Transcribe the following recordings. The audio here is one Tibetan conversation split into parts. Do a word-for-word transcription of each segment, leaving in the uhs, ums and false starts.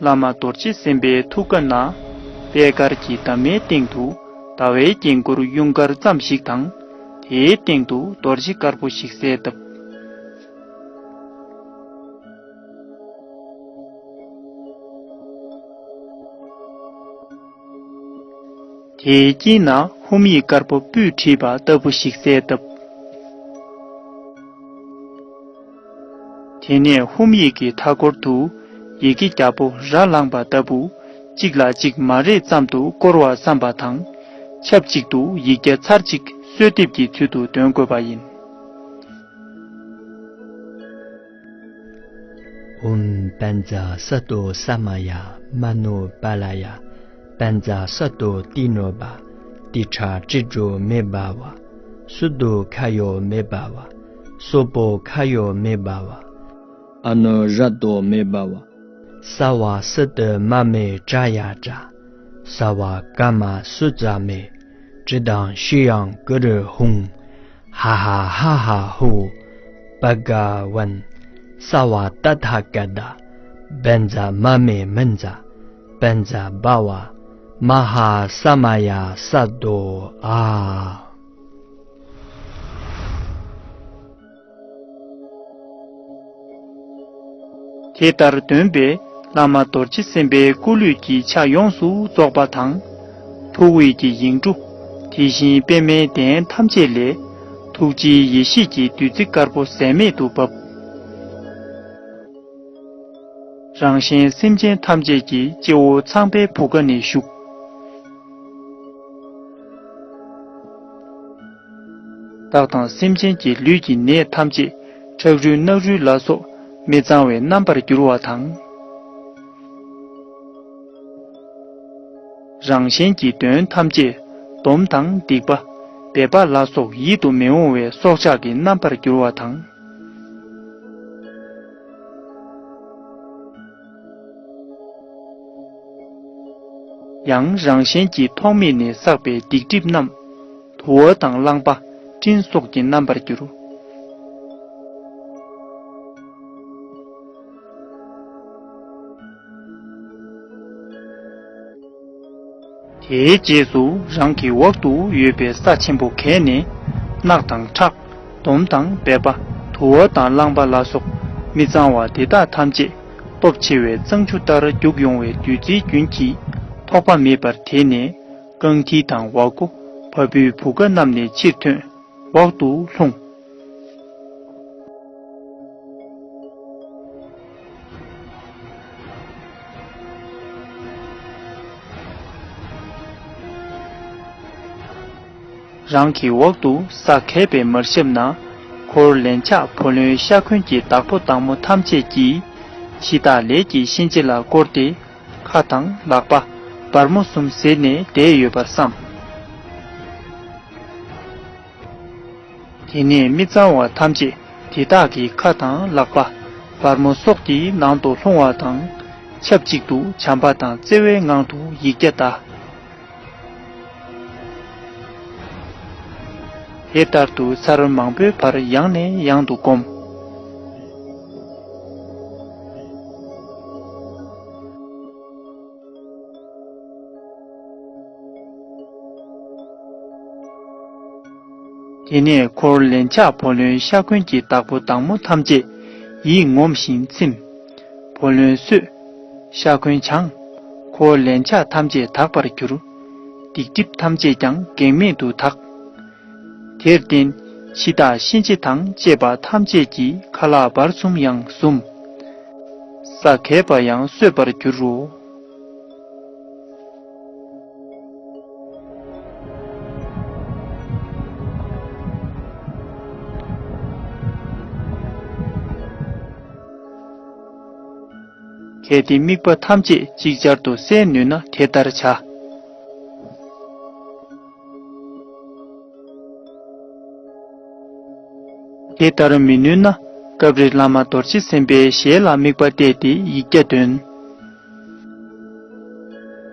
བླ་མ་རྡོ་རྗེ་སེམས་དཔའི་ཐུགས་ཀ་ན། པད་དཀར་གྱི་འདབ་མའི་སྟེང་དུ། ཟླ་བའི་རྒྱན་གུར་གཡུང་དཀར་ཙམ་ཞིག་དང་། དེའི་སྟེང་དུ་རྡོ་རྗེ་དཀར་པོ་ཞིག་གསལ་བཏབ། དེའི་དཀྱིལ་ན་ཧཱུྃ་ཡིག་དཀར་པོ་སྤུས་བྲིས་པ་ལྟ་བུ་ཞིག་གསལ་བཏབ། དེ་ནས་ཧཱུྃ་ཡིག་གི་མཐའ་སྐོར་དུ་ཡི་གེ་རྒྱལ་པོ་ར་བླངས་པ་ལྟ་བུ་གཅིག་ལ་གཅིག་མ་རེག་ཙམ་དུ་བསྐོར་བར་བསམ་པ་དང་། ཆབས་ཅིག་ཏུ་ཡིག་བརྒྱ་ཚར་གཅིག་གསོལ་འདེབས་ཀྱི་ཚུལ་དུ་འདོན་དགོས་པ་ཡིན། ཨོཾ་བཛྲ་སཏྭ་ས་མ་ཡ་མ་ནོ་པཱ་ལ་ཡ། བཛྲ་སཏྭ་ཏི་ནོ་བ། ཏི་ཁྲ་ཏྲི་ཏྲོ་མེ་བྷ་ཝ། སུ་དོ་ཁ་ཡོ་མེ་བྷ་ཝ། སོ་པོ་ཁ་ཡོ་མེ་བྷ་ཝ། ཨ་ནོ་ར་ཏོ་མེ་བྷ་ཝ། ས་བ་སུ་ཏུ་མ་མེ་ཏྲ་ཡ་ཏྲ། ས་བ་ག་མ་སུ་ཙ་མེ། ཏྲི་དང་ཤི་ཡང་ཀུ་རུ་ཧཱུྃ། ཧ་ཧ་ཧ་ཧ་ཧོ། བྷ་ག་ཝན། ས་བ་ཏ་ཐཱ་ག་ཏ། བཛྲ་མ་མེ་མཉྫ། བཛྲ་བྷ་ཝ། མ་ཧཱ་ས་མ་ཡ་ས་དོ་ཨ། དེ་ལྟར་འདོན་པས་བླ་མ་རྡོ་རྗེ་སེམས་དཔའི་སྐུ་ལུས་ཀྱི་ཆ་ཡོངས་སུ་རྫོགས་པ་དང་། ཐུགས་དབུས་ཀྱི་ཡིག་འབྲུ། དེ་བཞིན་པདྨའི་གདན་ཐམས་ཅད་ལས། ཐུགས་རྗེའི་ཡེ་ཤེས་ཀྱི་བདུད་རྩི་དཀར་པོ་ཟད་མེད་དུ་བབས། རང་གཞན་སེམས་ཅན་ཐམས་ཅད་ཀྱི་སྤྱི་བོ་ཚངས་པའི་བུ་ག་ནས་ཞུགས། བདག་དང་སེམས་ཅན་གྱི་ལུས་ཀྱི་ནད་ཐམས་ཅད་ཁྲག་རུལ་རྣག་རུལ་ལ་སོགས་མི་གཙང་བའི་རྣམ་པར་འགྱུར་བ་དང་། རང་གཞན་གྱི་གདོན་ཐམས་ཅད་སྡོམ་དང་སྡིག་པ། སྦལ་པ་ལ་སོགས་ཡིད་དུ་མི་འོང་བའི་སྲོག་ཆགས་ཀྱི་རྣམ་པར་འགྱུར་བ་དང་། ཡང་རང་གཞན་གྱི་ཐོག་མེད་ནས་བསགས་པའི་སྡིག་སྒྲིབ་རྣམས་དུ་བ་དང་རླངས་པ་སྤྲིན་སོགས་ཀྱི་རྣམ་པར་འགྱུར། དེའི་རྗེས་སུ་རང་གི་འོག་ཏུ་ཡོད་པའི་ས་ཆེན་པོ་གས་ནས་རྣག་དང་ཁྲག་སྡོམ་དང་སྦལ་པ་དུ་བ་དང་རླངས་པ་ལ་སོགས་མི་གཙང་བ་དེ་དག་ཐམས་ཅད་སྟོབས་ཆེ་བའི་གཙང་ཆུ་ལྟར་རྒྱུག་ཡོང་བའི་བདུད་རྩིའི་རྒྱུན་གྱིས་ཐོགས་པ་མེད་པར་དེད་ནས་རྐང་མཐིལ་དང་བ་སྒོ་བ་སྤུའི་བུ་ག་རྣམས་ནས་ཕྱིར་ཐོན། འོག་ཏུ་ལྷུང་། རང་གི་འོག་ཏུ་ས་གས་པའི་མར་ཞབས་ན་འཁོར་ལན་ཆགས་འོ་ལོན་ཤ་འཁོན་གྱི་བདག་པོ་བདག་མོ་ཐམས་ཅད་ཀྱིས་འཆི་བདག་ལས་ཀྱི་གཤིན་རྗེ་ལ་བསྐོར་ཏེ་ཁ་དང་ལག་པ་སྦར་མོ་གསུམ་ཟེར་ནས་བསྡད་ཡོད་པར་བསམ། དེ་ནས་མི་གཙང་བ་ཐམས་ཅད་དེ་དག་གི་ཁ་དང་ལག་པ་སྦར་མོ་སོགས་ཀྱི་ནང་དུ་ལྷུང་བ་དང་ཆབས་ཅིག་ཏུ་བྱམས་པ་དང་བརྩེ་བའི་ངང་དུ་ཡིག་བརྒྱ་བཟླ། དེ་ལྟར་དུ་ཚར་མང་པོའི་བར་ཡང་ནས་ཡང་དུ་བསྒོམ། དེ་ནས་འཁོར་ལན་ཆགས་འོ་ལོན་ཤ་འཁོན་གྱི་བདག་པོ་བདག་མོ་ཐམས་ཅད་ཡིད་ངོམས་ཤིང་ཚིམ། འོ་ལོན་སོས། ཤ་འཁོན་བྱང་། འཁོར་ལན་ཆགས་ཐམས་ཅད་དག་པར་གྱུར། སྡིག་སྒྲིབ་ཐམས་ཅད་ཀྱང་གེགས་མེད་དུ་དག། དེར་བརྟེན་འཆི་བདག་གཤིན་རྗེ་དང་བཅས་པ་ཐམས་ཅད་ཀྱི་ཁ་ལག་བར་གསུམ་ཡང་ཟུམ། ས་གས་པ་ཡང་སོས་པར་འགྱུར་རོ། གལ་ཏེ་དམིགས་པ་ཐམས་ཅད་ཅིག་ཅར་དུ་གསལ་ནུས་ན་དེ་ལྟར་བྱ། དེ་ལྟར་མི་ནུས་ན་སྐབས་རེ་བླ་མ་རྡོ་རྗེ་སེམས་དཔའི་ཞལ་ལ་དམིགས་པ་གཏད་དེ་ཡིག་བརྒྱ་འདོན།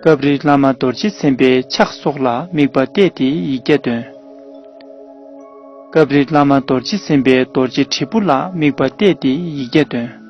སྐབས་རེ་བླ་མ་རྡོ་རྗེ་སེམས་དཔའི་ཕྱག་སོགས་ལ་དམིགས་པ་གཏད་དེ་ཡིག་བརྒྱ་འདོན། སྐབས་རེ་བླ་མ་རྡོ་རྗེ་སེམས་དཔའི་རྡོ་རྗེ་དྲིལ་བུ་ལ་དམིགས་པ་གཏད་དེ་ཡིག་བརྒྱ་འདོན།